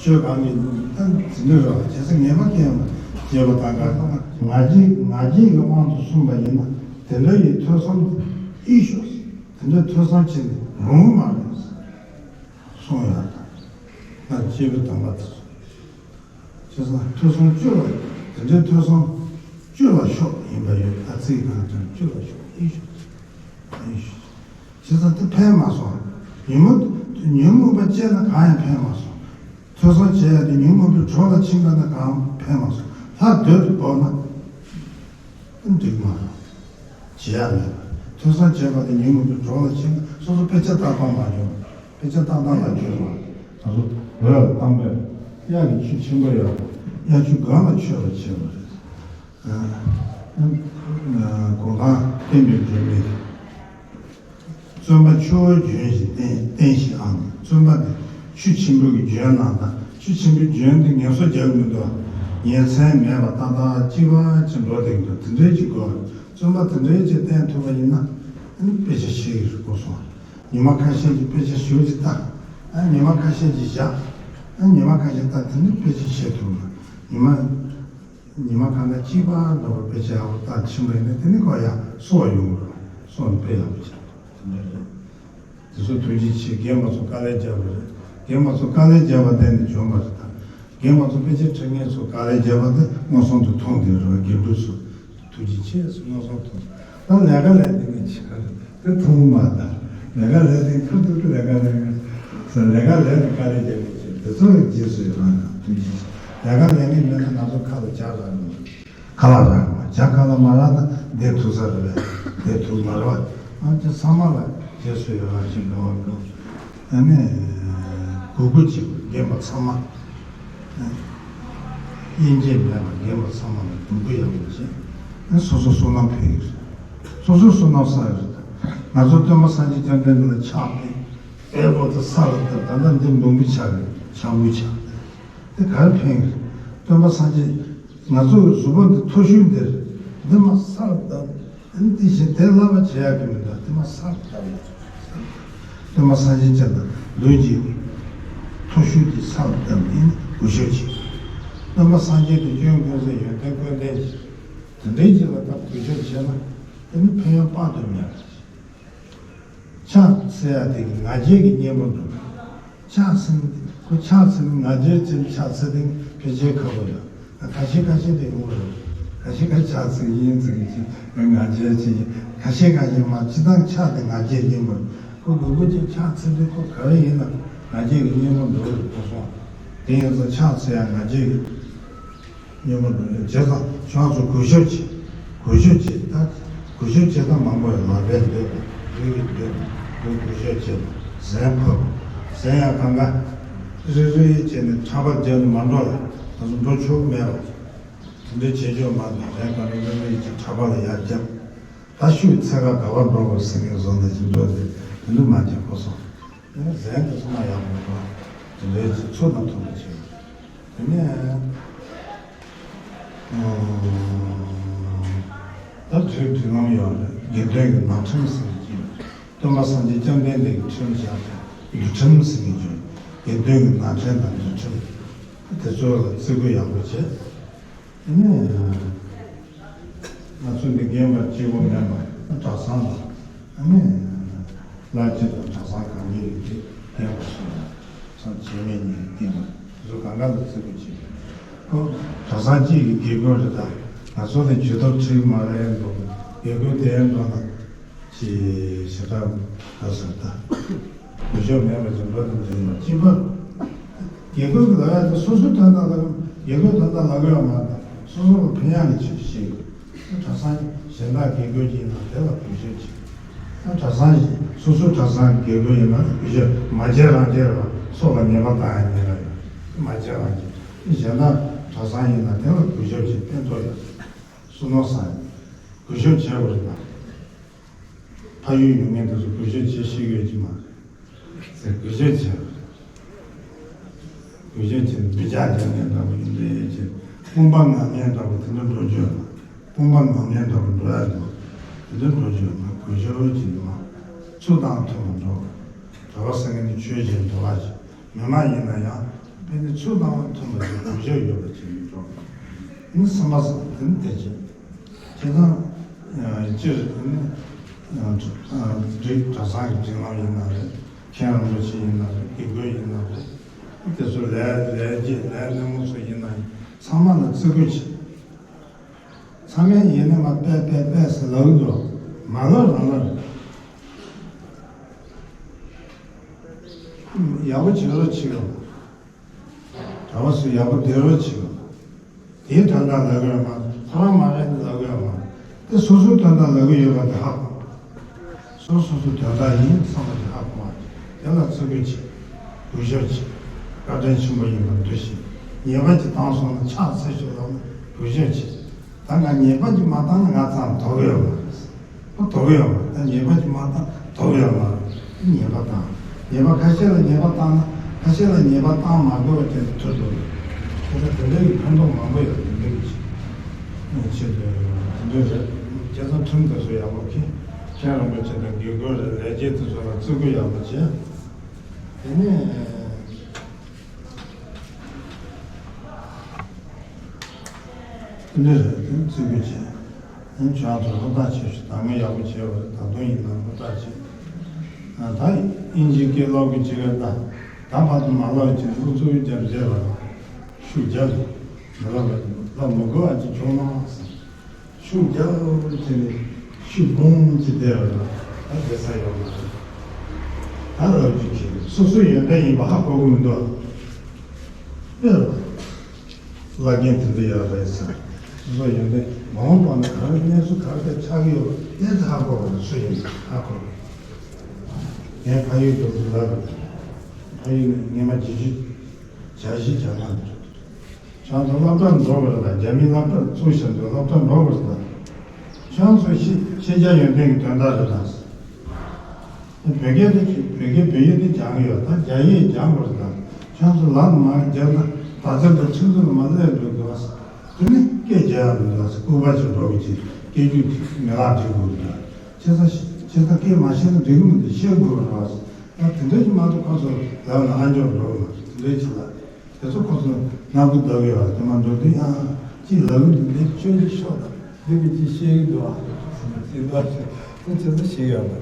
ཆོས་གང་གིས་ད་འཛིན་གྲྭ་རོགས་བྱེད་ས་ངེས་པ་སྐྱེ་ཡོད་མ་རེད། སྐྱེས་པོ་བཏང་ག་ང་རྒྱལ་ང་རྒྱལ་གྱི་དབང་དུ་སོང་པ་ཡིན་ན་དེ་འདྲ་ཡི་ཐོས་བསམ་ཨི་ཤོ། དེ་འདྲ་ཐོས་བསམ་བྱས་ནས་འགྲོ་མ་རེད་གསུངས་ཡོད་ད། ང་སྐྱེས་པོ་དམ་པ་དེ་ཚོ། བྱས་ཙང་ཐོས་བསམ་སྤྱོད་ལ། དེ་འདྲའི་ཐོས་བསམ་སྤྱོད་ལ་ཤོག་ཡིན་པ་ཡོད། ཨ་ཚིག་གང་དྲན་སྤྱོད་ལ་ཤོག་ཡིན་ཤོག་ཡིན་ཤོག་བྱས་ཙང་དེ་ཕན་མ་སོང་། ཉོན་མོངས་ཉོན་མོངས་པ་སྐྱེས་ན་གང་ཡང་ཕན་མ་སོང་། ཐོས་བསམ་བྱེད་ཡ་དེ་ཉོན་མོངས་པའི་གྲོགས་ལ་ཕྱིན་པ་ན་གང་ཕན་མ་སོང་། ལྷ་འདོད་དུ་བབས་ན་འགྲིག་མ་རེད། བྱེད་ཡ་མེད་པ། ཐོས་བསམ་བྱས་པ་དེ་ཉིན་མོ་དུ་གྲོགས་ལ་ཕྱིན་ན་སོ་སོ་དཔེ་ཆ་ལྟ་སྟངས་ལ་འཇོག་དཔེ་ཆ་ལྟ་སྟངས་ལ་འཇོག་པ། ང་ཚོ་འོད་ལ་བཏང་པས་དབྱར་གྱི་ཆུ་ཆེན་པོ་ཡོད་པ། དབྱར་ཆུ་གང་ལ་མཆོད་པ་བྱེད་པ་རེད། གོང་ཐང་བསྟན་པའི་སྒྲོན་མེ། བརྩོན་པ་ཆུ་བོའི་རྒྱུན་བཞིན་བསྟེན་བསྟེན་ཞིང་ཨང་། བརྩོན་པ་དེ་ཆུ་ཆེན་པོའི་རྒྱུན་ནང་དང་ཆུ་ཆེན་པོའི་རྒྱུན་དེ་ངལ་གསོ་རྒྱག་མི་འདུག་ཉིན་མཚན་མེད་པར་ཏག་ཏག་གཅིག་པ་ཅིག་འགྲོ་བསྡད་འདུག་དེ་འདྲའི་ཅིག་དགོས། བརྩོན་པ་དེ་འདྲའི་ཅིག་བསྟེན་ཐུབ་པ་ཡིན་ན་ཨ་ནི་དཔེ་ཆ་ཤེས་ཀྱི་རེད་གོ་སོང་། ཉི་མ་ཁ་ཤས་ཀྱི་དཔེ་ཆ་ཞེ་པོ་ཅིག་ལྟ། ཨ་ཉི་མ་ཁ་ཤས་ཀྱི་བཞག་ཨ་ཉི་མ་ཁ་ཤས་ལྟ་དེ་ནི་དཔེ་ཆ་ཤེས་ཐུབ་ལ་ཉི་མ། ཉི་མ་གང་ག་གཅིག་པ་འདྲ་བོ་དཔེ་ཆ་ཡག་པོ་ལྟ་ཕྱིན་པ་ཡིན་ན་དེ་ནི་ཁོ་ཡང་གསོ་བ་ཡོང་གི་རེད། གསོ་ནི་དཔེ་ཡག་པོ་བྱས་དེ་འདྲ་རེད། དེ་ཚོ་ཐུགས་རྗེ་ཆེ། རྒན་པ་ཚོ་དཀའ་ལས་བརྒྱབ་པ་རེད། རྒན་པ་ཚོ་དཀའ་ལས་བརྒྱབ་པ་བརྟེན་ནས་བྱུང་བ་རེད་ད། རྒན་པ་ཚོ་དཔེ་ཆ་ཁྲིད་མཁན་ཚོ་དཀའ་ལས་བརྒྱབ་པ་དེ་མངོན་སུམ་དུ་མཐོང་བསྡད་རེད་རྒན་འབྲུག་ཚོ། ཐུགས་རྗེ་ཆེ་ཟེར་མངོན་སུམ་དུ། ད་ལས་ཀ་ལས་དེ་ངས་བྱེད་ཀ་རེད། དེ་ཐུང་མ་ད། ལས་ཀ་ལས་དེ་ཁུར་དུ་ལས་ཀ་ལས་ངས་ཟེར་ལས་ཀ་ལས་དེ་དཀའ་ལས་རྒྱག་གི་བྱེད་དེ་ཚོ་རྗེས་སུ་ཡི་རང་དང་ཐུགས་རྗེ་ཆེ། ལས་ཀ་ལས་ངས་མེད་ན་ང་ཚོ་ཁ་ལ་ཇག་རག་མི་ཁ་ལ་རག་མ་ཇག་ཁ་ལ་མ་རག་ན་བསྡད་ཐུབ་ས་རེད་པས་བསྡད་ཐུབ་མ་རེད་པ། ང་ཚོ་ཚང་མ་ལ་རྗེས་སུ་ཡི་རང་ཞིག་འགྲོ་བ་འགྲོ། ཨ་ནི། གུས་བཀུར་བྱེད་དགོས་རྒན་པ་ཚང་མ། དབྱེ་འབྱེད་མེད་པར་རྒན་པ་ཚང་མ་ལ་གུས་བཀུར་ཡག་པོ་བྱེད། ཨ་སོ་སོ་བསོད་ནམས་འཕེལ་གྱི་རེད། སོ་སོའི་བསོད་ནམས་བསགས་ཡོད་རེད། ང་ཚོ་སྟོན་པ་སངས་རྒྱས་བཅོམ་ལྡན་འདས་ལ་ཕྱག་དཔེ་དཔེ་པོ་དེ་ས་ལ་བཏབ་ད་ལྟ་འདི་འབུམ་པའི་ཕྱག་རེད་ཕྱག་མོའི་ཕྱག་དེ་ག་རེ་ཕན་གྱི་རེད། སྟོན་པ་སངས་རྒྱས་ང་ཚོ་གི་གཟུགས་པོ་འདི་མཐོ་ཤོས་འདིར་འདི་མ་ས་ལ་བཏབ། ཨ་ནི་དེ་བཞིན་དེ་བསླབ་པ་བྱེད་ཡག་གི་མི་འདུག་དེ་མ་སར་བཏབ་ཡོད། སྟོན་པ་སངས་རྒྱས་བཅོམ་ལྡན་ལུས་ཀྱི་མཐོ་ཤོས་ཀྱི་སར་བཏབ་ནས་གུས་ཞབས་བྱེད། སྟོན་པ་སངས་རྒྱས་དེ་སྐྱོན་ཀུན་ཟད་ཡོན་ཏན་ཀུན་ལྡན་ཞིག་དེ་འདྲའི་ཅིག་ལ་ད་གུས་ཞབས་བྱས་ན་དེ་ནི་ཕན་ཡོན་དཔག་ཏུ་མེད་པ་ཞིག་ཕྱག་འཚལ་ཡག་དེ་གི་ང་རྒྱལ་གྱི་གཉེན་པོ་འདུག་ཕྱག་འཚལ་ཁོ་ཕྱག་འཚལ་ང་རྒྱལ་ཅན་ཕྱག་འཚལ་དེ་ཕལ་ཆེར་ཁག་པོ་ཡོད། ཁ་ཤས་ཁ་ཤས་དེ་ཡོང་རེད། ཁ་ཤས་ཁ་ཕྱག་འཚལ་ཡིན་ཚིག་གི་ང་རྒྱལ་ཅན་ཁ་ཤས་ཁ་ཤས་མ་ཅི་དང་ཕྱག་དེ་ང་རྒྱལ་གཉེན་པོ་ཁོ་གུས་པ་ཅན་ཕྱག་འཚལ་དེ་ཁོ་ག་རེ་ཡིན་ན་ང་རྒྱལ་གྱི་གཉེན་པོ་འདུག་རེད་གོ་སོང་། དེ་ཡིན་ཙང་ཕྱག་འཚལ་ཡག་ང་རྒྱལ་གྱི། སྙན་མོ་འདོན་བྱས་ཙང་ཁྱོད་ཚོ་གུས་ཞབས་བྱེད། གུས་ཞབས་བྱེད་ད། གུས་ཞབས་བྱེད་སྟངས་མང་པོ་ཡོད་ལག་པས་འདེབས་རིགས་ཀྱིས་འདེབས་གུས་གུས་ཞབས་བྱེད་ཟན་ཕབ་ཟན་ཡང་གང་ག་རེ་རེ་བྱས་ནས་ཕྲ་པར་རྒྱབ་ནས་མ་འགྲོ་ལ་ང་ཚོ་འགྲོ་ཆོག་གི་མེད་པ། དེ་འདྲའི་བྱེད་ཆོག་མ་འདུག་ཟན་གང་རེ་རེ་རེ་བྱས་ཕྲ་པར་ལ་ཡར་རྒྱབ། ད་ཤུལ་ཚེ་ག་ག་བར་འགྲོ་དགོས་ཟེར་མཁན་བཟོ་འདྲ་ཞིག་འགྲོ་དེ་དེ་འདྲ་མ་བྱེད་དགོས་སོང་། དེ་ནས་ཟན་དེ་ཚོ་མ་ཡག་པོ་འགྲོ། དེ་འདྲའི་ཚུལ་དང་མཐུན་པ་བྱེད། དེ་ནས་ད་དུས་དུས་ལམ་ཡོད་རེད་དགེ་འདུན་གྱི་ནང་ཁྲིམས་ཟེར་གྱི་སྟོན་པ་སངས་རྒྱས་བཅོམ་ལྡན་འདས་ཀྱི་ཁྲིམས་བཞག་སྟེ་འདུལ་ཁྲིམས་ཟེར་གྱི་བརྗོད་དགེ་འདུན་གྱི་ནང་ཁྲིམས་དང་འདུལ་ཁྲིམས་དེ་ཚོ་ལ་བརྩི་བཀུར་ཡག་པོ་བྱེད། ཨ་ནི། ང་ཚོ་འདི་རྒན་པ་གཅིག་པོ་མིན་པར་གྲྭ་ཚང་དང་ཨ་ནི། བླ་སྤྱི་དང་གྲྭ་ཚང་གང་ཡིན་གྱི་རྒན་པ་སོགས་ལ་ཚང་བྱེད་མེད་ཉིན་རྒན་པ་བཟོ་གང་ག་ལ་བརྩི་བཀུར་བྱེད་ཁོ་གྲྭ་ཚང་གཅིག་གི་དགེ་སྐོས་རེད་ད། ང་ཚོ་ལ་ཇུས་གཏོགས་ཁྲིད་མ་རེད་འགྲོ་དགེ་སྐོས་དེ་འགྲོ་ན། ཅེས་ཞེ་དྲག་ད་ཟེར་ད། གུས་ཞབས་མེད་པ་ཅིག་འགྲོ་དང་འདྲ་ཡིན་པ་གཅིག་པ། དགེ་སྐོས་ཀྱི་ལབ་ཡག་དེ་སོ་སོའི་དོན་དག་ལ་དགེ་སྐོས་དོན་དག་ལབ་ཡག་མ་རེད། སོ་སོ་ལ་ཕན་ཡག་གི་ཆེད་དུ་བཤད་དགོས། གྲྭ་ཚང་གཞན་དག་དགེ་སྐོས་ཅིག་ཡིན་ན་དེ་ལ་གུས་ཞབས་བྱེད། གྲྭ་ཚང་སོ་སོའི་གྲྭ་ཚང་དགེ་སྐོས་ཡིན་ན་གུས་ཞབས་མ་བྱས་རང་བྱས་རེད་པ། སྲོག་ལ་ཉེས་པ་བཏང་ཡག་ཉེས་པ་ཡོད། མ་བྱས་རང་བྱས། གཞན་དག་གྲྭ་ཚང་ཡིན་ན་དེ་ལ་གུས་ཞབས་བྱེད་ཕན་ཐོགས་ཡོད། བསོད་ནམས་བསགས་ཡག་གུས་ཞབས་བྱེད་དགོས་རེད་པ། ཕ་ཡུལ་ཡོང་མཁན་དེ་ཚོ་གུས་ཞབས་བྱེད་ཤེས་ཀྱི་ཡོད་ཀྱི་མ་རེད། ཟེར་གུས་ཞབས་བྱེད། གུས་ཞབས་བྱེད་འདི་ཅག་རྒྱག་མཁན་འདྲ་པོ་ཡིན་འདྲ་ཡོད་ཀྱི། དཔུང་པ་མངགས་མཁན་འདྲ་པོ་དེ་འདྲ་འགྲོ་རྒྱུ་ཡོད་ན། དཔུང་པ་མངགས་མཁན་འདྲ་པོ་འགྲོ་ཡག་འདུག་དེ་འདྲ་འགྲོ་རྒྱུ་ཡོད་ན་གུས་ཞབས་བྱེད་འདུག་ཚུལ་དང་མཐུན་པ་འགྲོ། གྲྭ་པ་ཟེར་མཁན་ནི་ཆོས་བྱེད་འདུག་བ་ཞིག་མི་མ་ཡིན་ན་ཡང་དཔེ་ནི་ཚུལ་དང་མཐུན་པ་ཞིག་གུས་ཞབས་ཡོད་པ་ཅིག་ཡིན་འགྲོ། ནི་སེམས་པ་བཟང་དེ་ནི་དེ་བྱེད། བྱས་ཙང་སྤྱིར་ནི་སྒྲིག་གྲྭ་ཚང་གི་སྒྲིག་ལམ་ཡིན་ན་རེད། མཁན་རིན་པོ་ཆེ་ཡིན་ན་རེད། དགེ་སྐོས་ཡིན་ན་རེད། དེ་ཚོ་ལས་ལས་བྱེད་ལས་སྣེ་མོ་ཚོ་ཡིན་ན་ཚང་མ་ལ་བརྩི་བཀུར་བྱེད། ཚང་མས་ཡིན་ན་མ་པད་པད་པད་ཟེར་ལབ་འདུག་མ་ལབ་རང་ལབ་རེད། ཡག་པོ་བྱེད་རོགས་བྱེད་རོགས། གྲྭ་པ་ཚོས་ཡག་པོ་བསྡད་རོགས་བྱེད་རོགས། དེའི་དོན་དག་ལབ་ཡོད་མ་ཁོ་རང་མ་རེད་ལབ་ཡོད་མ་དེ་སོ་སོའི་དོན་དག་ལབ་ཀྱི་ཡོད་པ་དེ་ཧ་གོ། སོ་སོ་སོའི་དོན་དག་ཡིན་བསམ་པ་ཞིག་ཧ་གོ་བ། དེ་ལ་བརྩི་བཀུར་བྱེད། གུས་ཞབས་བྱེད། བཀའ་དྲིན་ཆེན་པོ་ཡིན་པར་འདུ་ཤེས། ཉེས་པ་ཅིག་བཏང་སོང་ན་ཕྱག་འཚལ་ཤོག་ལབ་ན་གུས་ཞབས་བྱེད། ད་ང་ཉེས་པ་ཅིག་མ་བཏང་ན་ང་ཚང་དོགས་ཡོད་མ་རེད། ཁོ་དོགས་ཡོད་མ་རེད། ད་ཉེས་པ་ཅིག་མ་བཏང་དོགས་ཡོད་མ་རེད། ཉེས་པ་བཏང་། ཉེས་པ་ཁ་ཤས་ལ་ཉེས་པ་བཏང་ན་ཁ་ཤས་ལ་ཉེས་པ་བཏང་མ་དགོས་པ་དེ་ཐུབ་འདུག་དེ་ལ་དེ་འདྲ་ཡི་ཕན་ཐོགས་མང་པོ་ཡོད་རེད། འདི་གི་ཆེད་དུ་དེ་འདྲ་རེད། བྱས་ཙང་ཁྲིམས་དེ་ཚོ་ཡག་པོ་མཁྱེན། མཁན་རིན་པོ་ཆེ་དང་དགེ་བསྐོས་རེད། ལས་བྱེད་དེ་ཚོ་ལ་བརྩི་བཀུར་ཡག་པོ་བྱས། དེ་ནས་དེ་འདྲ་རེད། དེ་བརྩི་བཀུར་བྱས། ཨ་ནི་ཁྱེད་རང་ཚོ་སློབ་གྲྭ་ཆེ་ཤོས་ད་སྔོན་ཡག་པོ་བྱས་པ་རེད། ད་དུང་ཡིན་ན་སློབ་གྲྭ་ཆེ། ཨ་ད་ཨིན་ཇིའི་སྐད་སློབ་གི་བྱེད་ཡ་ད་ད་བར་དུ་མ་སློབ་ཀྱི་ཨུ་ཚུགས་རྒྱབ་བསྡད་པ་རེད། ཤུགས་རྒྱབ་ལ་སློབ་སློབ་མི་དགོས་པ་ཅིག་བྱུང་ན། ཤུགས་རྒྱབ་བྱས་ནས་ཤུགས་སྦོམ་གྱིས་བསྡད་པ་ལ་ད་བསྡད་ས་ཡོད་མ་རེད། ད་ལབ་རྒྱུ་གི་སོ་སོའི་ཡོན་ཏན་ཡིན་པ་ཧ་གོ་གི་མི་འདུག་དཔེར་ན་བླ་རྒན་དེ་འདྲ་ཡོད་རེད་ཟེར། སོ་སོའི་ཡོན་ཏན་མ་འོངས་པ་ན་ག་རེ་གནས་ཚུལ་ག་རེ་ཆགས་ཀྱི་ཡོད་པ་ཏན་ཏན་ཧ་གོ་བ་རེད། སུ་ཡིན་ཧ་གོ་བ། ངས་ཕ་ཡུལ་དུ་ལབ་རེད། ཕ་ཡུལ་ནས་ངས་མ་བྱེད་རྒྱུ་བྱ་གཞི་བྱ་ན་འདུག་ཁྱེད་ཚོ་སློབ་གྲྭར་འགྲོ་དགོས་རེད་ད། རྒྱ་མིའི་སློབ་གྲྭར་ཚུགས་བཞིན་དུ་སློབ་གྲྭར་འགྲོ་དགོས་རེད་ད། ཁྱེད་ཚོ་ཤེས་ཤེས་བྱ་ཡོན་ཏན་གྱི་དོན་དག་རེད་ད། བོད་སྐད་དེ་བོད་སྐད་བོད་ཡིག་དེ་སྦྱང་གི་ཡོད་ད། རྒྱ་ཡིག་སྦྱང་དགོས་རེད་ད། ཁྱེད་ཚོ་ལམ་མ་བརྒྱབ་ན་ད་ཚོད་དུ་ཁྱེད་ཚོ་ལ་མ་སླེབས་འགྲོ་དགོས། དེ་ནི་སྐད་རྒྱག་ཡག་མི་འདུག་སྐུར་པ་ཅིག་འགྲོ་གི་ཅིག་སྐད་རྒྱུད་མི་ལག་འགྲིག་དགོས་རེད་ད། ཁྱེད་ཚོ་ཁྱེད་ཚོ་སྐད་མ་ཤེས་ན་འགྲིག་གི་མི་འདུག་ཤེས་དགོས་རེད་བ། ད་དེ་འདྲ་ཞིག་མ་གཏོགས་ཁོ་ཚོ་ལམ་ལ་ཨ་མཆོག་འགྲོ་གི་མ་རེད། དེ་འདྲ་ཞིག་ལ། དེ་ཚོ་ཁོ་ཚོ་སྣ་ཁུག་བརྡབ་ཡོད་པ་དེ་མ་འགྲོ་དུས་ཡང་ཅིག་ལབ་གི་འདུག་འདི་ཆོས་ཀྱི་ཕྱོགས་དང་འདི་གི་ཅིག་བཤད་གི་འདུག་ཨ། ཅིག་འདུག་ཨ། ཁོ་ཚོ་ཚོ་ཞིག་ཡོད་པ།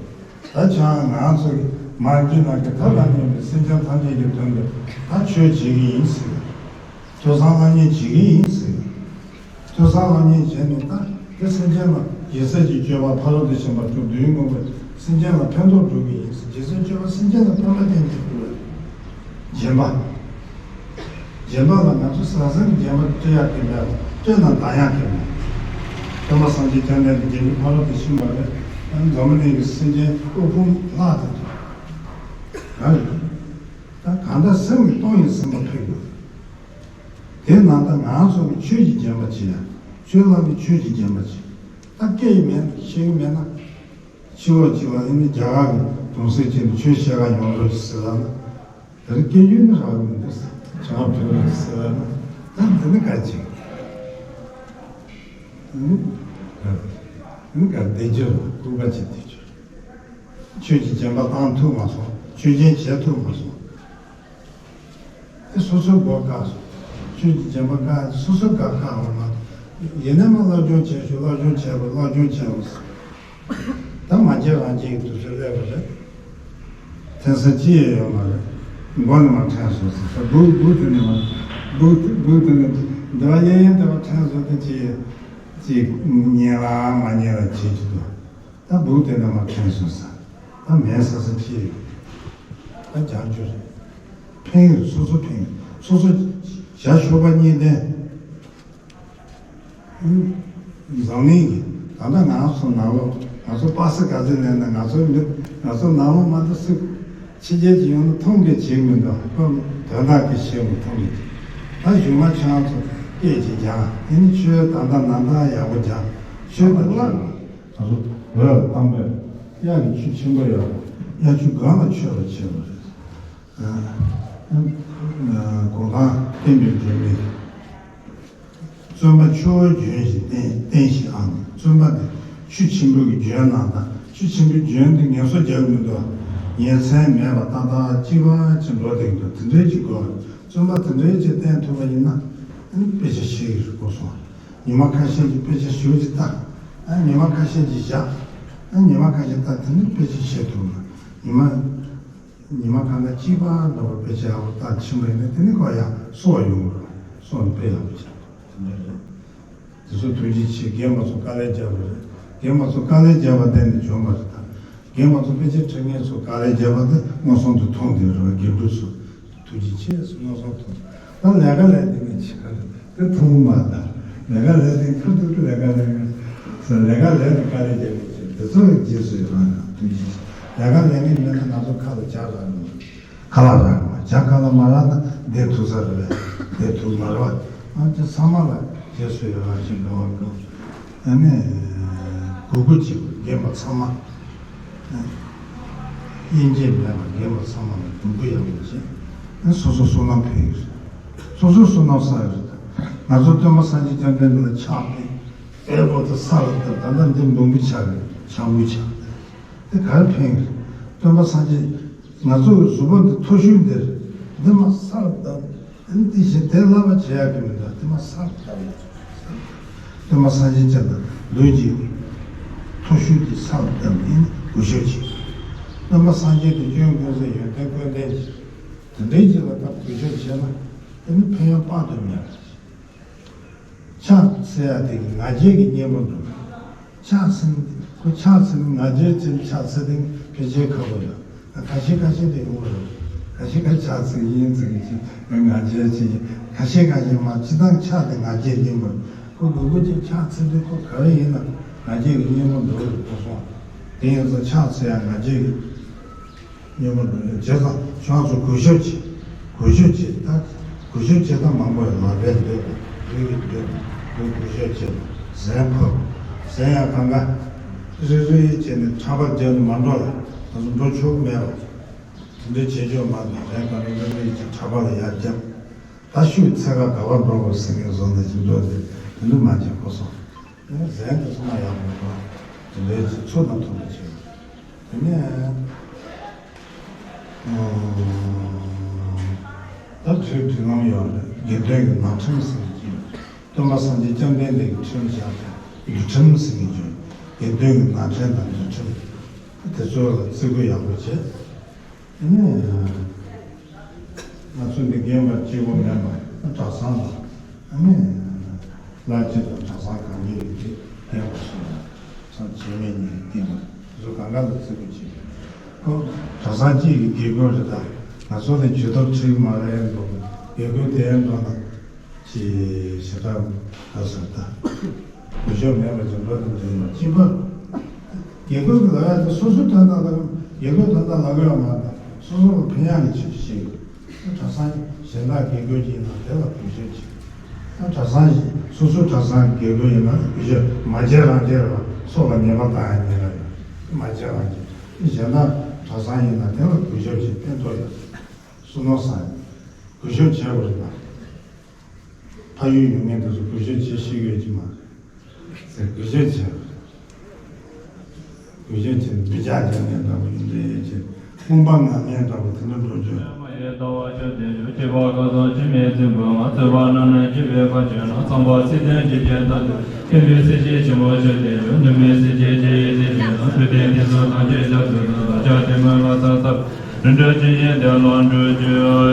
ད་ཆང་ང་ཚོ་གི་མ་རྒྱུད་ནང་གི་ཐབས་ལ་གནས་པའི་སེམས་ཅན་ཐམས་ཅད་ཀྱི་དོན་དུ་ད་ཆོས་བྱེད་ཀྱི་ཡིན་ཟེར། ཐོས་བསམ་སློབ་གཉེར་བྱེད་ཀྱི་ཡིན་ཟེར། ཐོས་བསམ་སློབ་གཉེར་བྱས་ནས་ད་དེ་སེམས་ཅན་ལ་རྒྱལ་སྲས་ཀྱི་སྤྱོད་པ་ཕ་རོལ་ཏུ་ཕྱིན་པ་དྲུག་འདུལ་བའི་དངོས་པོ་སེམས་ཅན་ལ་ཕན་ཐོགས་སྒྲུབ་ཀྱི་ཡིན་ཟེར། རྒྱལ་སྲས་སྤྱོད་པ་སེམས་ཅན་ལ་ཕན་པ་ཅན་གྱི་སྐུ་ལ་སྦྱིན་པ། སྦྱིན་པ་ལ་ང་ཚོ་ཟང་ཟིང་གི་སྦྱིན་པ་སྤྲད་ཡག་གི་མེད་པ་སྤྲད་ན་འདང་ཡག་གི་མེད། སྟོན་པ་སངས་རྒྱས་བཅོམ་ལྡན་འདས་རྒྱལ་བའི་ཕ་རོལ་ཏུ་ཕྱིན་པ་རེད། འཛམ་བུ་གླིང་གི་སེམས་ཅན་དབུལ་ཕོངས་ལྷག་ཙམ་ཅིག་རང་རེད། ད་གང་ལྟར་སེམས་ཀྱི་སྟོང་ཉིད་ཟིན་པ་ཕེབས་དགོས། དེ་ནང་ད་ང་ཚོ་གི་ཆོས་ཀྱི་སྦྱིན་པ་བྱེད་ཡ། ཆོས་ལ་ནི་ཆོས་ཀྱི་སྦྱིན་པ་བྱེད། ད་སྐད་ཡིག་མེད་ན་ཤེས་ཀྱི་མེད་ན། ཕྱི་ལོགས་གཅིག་ལ་ཨ་ནི་རྒྱ་གར་གྱི་གདུང་སྲས་ཅན་དུ་ཆོས་བཤད་ག་ཡོང་རོགས་ཞེས་ཟེར་ལབ་ན། དེར་སྐད་ཡིག་ནི་རག་གི་མི་འདུག་ཟེར། བྱ་བ་བྲལ་རོགས་ཞེས་ཟེར་ལབ་ན། ད་འདི་ནི་ག་ཅིག་ཨ་ནི་ག་ཨ་ནི་ག་བདེ་རྒྱུ་སྐུར་པ་ཅིག་བདེ་རྒྱུ། ཆོས་ཀྱི་སྦྱིན་པ་བཏང་ཐུབ་མ་སོང་། ཆོས་སྦྱིན་བྱེད་ཐུབ་མ་སོང་། དེ་སོ་སོའི་མགོ་བཀག་སོང་། ཆོས་ཀྱི་སྦྱིན་པ་བཀག་སོ་སོའི་བཀག་བཀག་འོང་ན། ཡིན་ན་མ་བསླབ་སྦྱོང་བྱེད་ཤོག་བསླབ་སྦྱོང་བྱས་པ་བསླབ་སྦྱོང་བྱས་པ། ད་མ་བྱས་རང་བྱས་ཀྱི་དུས་ཚོད་སླེབས་པ་རེད། འཐེན་ས་ཅི་ཡང་ཡོད་མ་རེད། མགོ་ནས་མར་འཐེན་སོང་ཟེར། ད་སྦུག་སྦུག་དེ་ནས་མར་སྦུག་སྦུག་དེ་ནས་འདི་བ་གཡས་གཡོན་དེ་བ་འཐེན་སོང་དེ་ཅི་ཅི་ཉན་ལ་མ་ཉན་ལ་བྱེད་ཀྱི་འདུག་ད་སྦུག་དེ་ནས་མར་འཐེན་སོང་ཟེར། ད་མེད་ས་ས་ཅི་ཡོད། ད་སྦྱང་རྒྱུ་རེད། ཕན་ཡོད། སོ་སོ་ཕན་ཡོད། སོ་སོ་བྱ་ཤོག་པ་གཉིས་ལྡན། འཛམ་གླིང་གི་ད་ལྟ་ང་ཚོ་ནང་ལོགས་ང་ཚོ་པ་སེ་ག་ཚོད་ལེན་ན་ང་ཚོ་མི་ང་ཚོ་ནང་ལོགས་མ་གཏོགས་སུ་ཕྱི་རྒྱལ་གྱི་ཡོང་ན་མཐོང་གི་བྱེད་མི་འདུག་ཁོ་དོན་དག་གི་བྱེད་མི་མཐོང་གི་ད་གཞུག་མ་ཁྱེད་རང་ཚོ་སྐད་ཅིག་སྦྱང་། དེ་ནི་ཆོས་ད་ལྟ་ན་ད་ཡག་པོ་སྦྱང་། ཆོས་ད་ལྟ་ང་ཚོ་བོད་ལ་བཏང་པས་གཡག་གི་ཆུ་ཆེན་པོ་ཡོད་པ་གཡག་ཆུ་སྒང་ལ་མཆོད་པ་བྱེད་པ་རེད། གོང་ཐང་བསྟན་པའི་སྒྲོན་མེ། བརྩོན་པ་ཆུ་བོ་རྒྱུན་བཞིན་བསྟེན་བསྟེན་ཞིང་ཨང་། བརྩོན་པ་དེ་ཆུ་ཆེན་པོའི་རྒྱུན་ནང་དང་ཆུ་ཆེན་པོའི་རྒྱུན་དེ་ངལ་གསོ་རྒྱག་གི་མི་འདུག་ཉིན་མཚན་མེད་པར་ཏག་ཏག་གཅིག་པ་གཅིག་འགྲོ་བསྡད་ཀྱི་འདུག་དེ་འདྲའི་གཅིག་དགོས། བརྩོན་པ་དེ་འདྲའི་གཅིག་བསྟེན་ཐུབ་པ་ཡིན་ན་ཨ་ནི་དཔེ་ཆ་ཤེས་ཀྱི་རེད་གོ་སོང་། ཉི་མ་ཁ་ཤས་ཀྱི་དཔེ་ཆ་ཞེ་པོ་ཅིག་ལྟ། ཨ་ཉི་མ་ཁ་ཤས་ཀྱི་བཞག་ཨ་ཉི་མ་ཁ་ཤས་ལྟ་དེ་ནི་དཔེ་ཆ་ཤེས་ཐུབ་ན་ཉི་མ། ཉི་མ་གང་ལ་གཅིག་པ་འདྲ་བོ་དཔེ་ཆ་ཡག་པོ་ལྟ་ཕྱིན་པ་ཡིན་ན་དེ་ནི་ཁོ་ཡང་གསོ་བ་ཡོང་གི་རེད། གསོ་ནི་དཔེ་ཡག་པོ་ཆགས་འགྲོ་དེ་འདྲ་རེད། དེ་ཚོ་ཐུགས་རྗེ་ཆེ། རྒན་པ་ཚོ་དཀའ་ལས་བརྒྱབ་པ་རེད། རྒན་པ་ཚོ་དཀའ་ལས་བརྒྱབ་པ་བརྟེན་ནས་བྱུང་བ་རེད་ད། རྒན་པ་ཚོ་དཔེ་ཆ་ཁྲིད་མཁན་ཚོ་དཀའ་ལས་བརྒྱབ་པ་དེ་མངོན་སུམ་དུ་མཐོང་བསྡད་རེད་བ། རྒན་བུ་ཚོ་ཐུགས་རྗེ་ཆེ་ཟེར་མངོན་སུམ་མཐོང་། ད་ལས་ཀ་ལས་དེ་ནས་ཆེ་ག་རེད། དེ་མཐོང་མ་ད་ལས་ཀ་ལས་དེ་ཁུར་ཐུག་ལས་ཀ་ལས་ཡོད་ཟེར་ལས་ཀ་ལས་དེ་དཀའ་ལས་བརྒྱབ་པ་ཆེ། དེ་ཚོ་ལ་རྗེས་སུ་ཡི་རང་དང་ཐུགས་རྗེ་ཆེ། ལས་ཀ་ལས་ངན་མེད་ན་ང་ཚོ་ཁ་ལ་ཇ་རག་གི་མ་རེད། ཁ་ལག་རག་གི་མ་རེད། ཇ་ཁ་ལ་མ་རག་ན་བསྡད་ཐུབ་ས་རེད་པས། བསྡད་ཐུབ་མ་རེད་པ། ཨ་ཅེ་ཚང་མ་ལ་རྗེས་སུ་ཡི་རང་ཞིག་འགྲོ་བ་འགྲོ། ཨ་ནི་གུས་བཀུར་བྱེད་དགོས། རྒན་པ་ཚང་མ། དབྱེ་འབྱེད་མེད་པར་རྒན་པ་ཚང་མ་ལ་གུས་བཀུར་ཡག་པོ་བྱེད། ཨ་སོ་སོ་བསོད་ནམས་འཕེལ་གི་རེད། སོ་སོ་བསོད་ནམས་བསགས་ཡོད་རེད། ད་ང་ཚོ་སྟོན་པ་སངས་རྒྱས་བཅོམ་ལྡན་འདས་ལ་ཕྱག་དཔེ་ཨེ་བོ་དེ་ས་ལ་བཏབ། ད་ལྟ་འདི་འབུམ་པའི་ཆ་རེད། ཕྱག་མུའི་ཆ་དེ་ག་རེ་ཕན་གི་རེད། སྟོན་པ་སངས་རྒྱས་ང་ཚོ་གི་གཟུགས་པོ་འདི་མཐོ་ཤོས་འདིར་འདི་མ་ས་ལ་བཏབ། ཨ་ནི་དེ་བཞིན་དེ་བསླབ་པ་བྱེད་ཡག་གི་མི་འདུག་དེ་མ་ས་ལ་བཏབ་ཡོད། སྟོན་པ་སངས་རྒྱས་བཅོམ་ལྡན་འདས་ཀྱི་མཐོ་ཤོས་དེ་ས་ལ་བཏབ་ནས་གུས་ཞབས་བྱེད། སྟོན་པ་སངས་རྒྱས་དེ་སྐྱོན་ཀུན་ཟད་ཡོན་ཏན་ཀུན་ལྡན་གྱི་དེ་འདྲའི་ཅིག་ལ་ད་གུས་ཞབས་བྱས་ན་དེ་ནི་ཕན་ཡོན་དཔག་ཏུ་མེད། ཕྱག་འཚལ་ཡག་དེ་གི་ང་རྒྱལ་གྱི་གཉེན་པོ་འདུག་ཕྱག་འཚལ། ཁོ་ཕྱག་འཚལ་ང་རྒྱལ་ཅན་ཕྱག་འཚལ་དེ་ཕལ་ཆེར་ཁག་པོ་ཡོད། ཁ་ཤས་ཁ་ཤས་དེ་ཡོང་གི་རེད། ཁ་ཤས་ཁ་ཕྱག་འཚལ་ཡིན་ཚིག་གི་ང་རྒྱལ་ཅན། ཁ་ཤས་ཁ་ཤས་མ་སྤྱིར་བཏང་ཕྱག་དེ་ང་རྒྱལ་གཉེན་པོ། ཁོ་གུས་བཀུར་ཅན་ཕྱག་འཚལ་དུས་ཁོ་ག་རེ་ཡིན་ན་ང་རྒྱལ་གྱི་གཉེན་པོ་འདུག་རེད་ཁོ་སོང་། དེ་ཡིན་ཙང་ཕྱག་འཚལ་ཡག་ང་རྒྱལ་གྱི་གཉེན་པོ་འདུག་རེད། བྱས་ཙང་ཁྱོད་ཚོ་གུས་ཞབས་བྱེད། གུས་ཞབས་བྱེད་ད། གུས་ཞབས་བྱེད་སྟངས་མང་པོ་ཡོད། ལག་པས་འདེགས་དགོས། རིགས་ཀྱིས་འདེགས་དགོས། གུས་ཞབས་བྱེད་དང་། གཟན་ཕབ། གཟན་ཡང་གང་ག་རེ་རེ་བྱས་ནས་ཁྲག་པ་རྒྱབ་ནས་མ་འགྲོ་ལ་ད་གཟོད་འགྲོ་ཆོག་མེད་པ། དེ་འདྲ་བྱེད་ཆོག་མ་གཏོགས་གཟན་གང་རེ་རེ་རེ་བྱས་ཁྲག་པ་ལ་ཡར་རྒྱབ། ད་ཤུགས་ཚད་ག་ག་བ་འགྲོ་དགོས་ཟེར་མཁན་བཟོ་འདྲ་ཞིག་འགྲོ་ཟེར། དེ་འདྲ་མ་བྱེད་དགོས་སོང་། དེ་ནས་གཟན་དེ་ཚོ་མ་ཡག་པོ་འགྲོ། དེ་འདྲའི་ཚོ་དང་ཐུག་པ་བྱེད། དེ་ནས་ད་དུས་དུས་ལམ་ཡོད་རེད། དགེ་འདུན་གྱི་ནང་ཁྲིམས་ཟེར་གྱི་ཡོད། སྟོན་པ་སངས་རྒྱས་བཅོམ་ལྡན་འདས་ཀྱི་ཁྲིམས་བཞག་པའི་འདུལ་ཁྲིམས་ཟེར་གྱི་ཡོད། དགེ་འདུན་གྱི་ནང་ཁྲིམས་དང་འདུལ་ཁྲིམས་དེ་ཚོ་ལ་བརྩི་བཀུར་ཡག་པོ་བྱེད། ཨ་ནི། ང་ཚོ་འདི་རྒན་པ་གཅིག་པོ་མིན་པར་གྲྭ་ཚང་དང་། ཨ་ནི། བླ་སྤྱི་དང་གྲྭ་ཚང་གང་ཡིན་གྱི་རྒན་པ་སོགས་ལ་ཚང་བྱེད་མེད་ཉིན་བསྟན་པ་བཟོ་གང་ག་ལ་བརྩི་བཀུར་བྱེད། ཁོ་གྲྭ་ཚང་གཅིག་གི་དགེ་སྐོས་རེད། ད་ང་ཚོ་ལ་ཇུས་གཏོགས་ཁྲིད་མ་རེད་འགྲོ། དགེ་སྐོས་དེ་འགྲོ་ན། ཅེས་ཞེ་དྲག་ད་ཟེར་ད། གུས་ཞབས་མེད་པ་ཅིག་འགྲོ་དང་འདུག་ན་གཅིག་པ། དགེ་སྐོས་ཀྱི་ལབ་ཡག་དེ་སོ་སོའི་དོན་དག་ལ་དགེ་སྐོས་དོན་དག་ལབ་ཀྱི་ཡོད་མ་རེད། སོ་སོ་ལ་ཕན་ཡག་གི་ཆེད་དུ་བཤད་དགོས། གྲྭ་ཚང་གཞན་དག་དགེ་སྐོས་ཀྱི་ཡིན་ན་དེ་ལ་གུས་ཞབས་བྱེད། གྲྭ་ཚང་སོ་སོའི་གྲྭ་ཚང་དགེ་སྐོས་ཡིན་ན་གུས་ཞབས་མ་བྱས་རང་བྱས་རང་སྲོག་ལ་ཉེས་པ་བཏང་ཡག་ཉེས་པ་ཡོད། མ་བྱས་རང་བྱས། གཞན་དག་གྲྭ་ཚང་ཡིན་ན་དེ་ལ་གུས་ཞབས་བྱེད་ཕན་ཐོགས་ཡོད། བསོད་ནམས་བསགས་ཡག་གུས་ཞབས་བྱེད་དགོས་རེད་པ། ཕ་ཡུལ་ཡོང་མཁན་དེ་ཚོ་གུས་ཞབས་བྱེད་ཤེས་ཀྱི་ཡོད་ཀྱི་མ་རེད་ཟེར། གུས་ཞབས་བྱེད། གུས་ཞབས་བྱེད། འདོད་ཆགས་བྱེད་མཁན་འདྲ་པོ་ཡིན་འདྲ་ཡོད་ཀྱི། དཔུང་པ་ངར་མཁན་འདྲ་པོ་དེ་འདྲ་འགྲོ་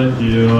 རྒྱུ།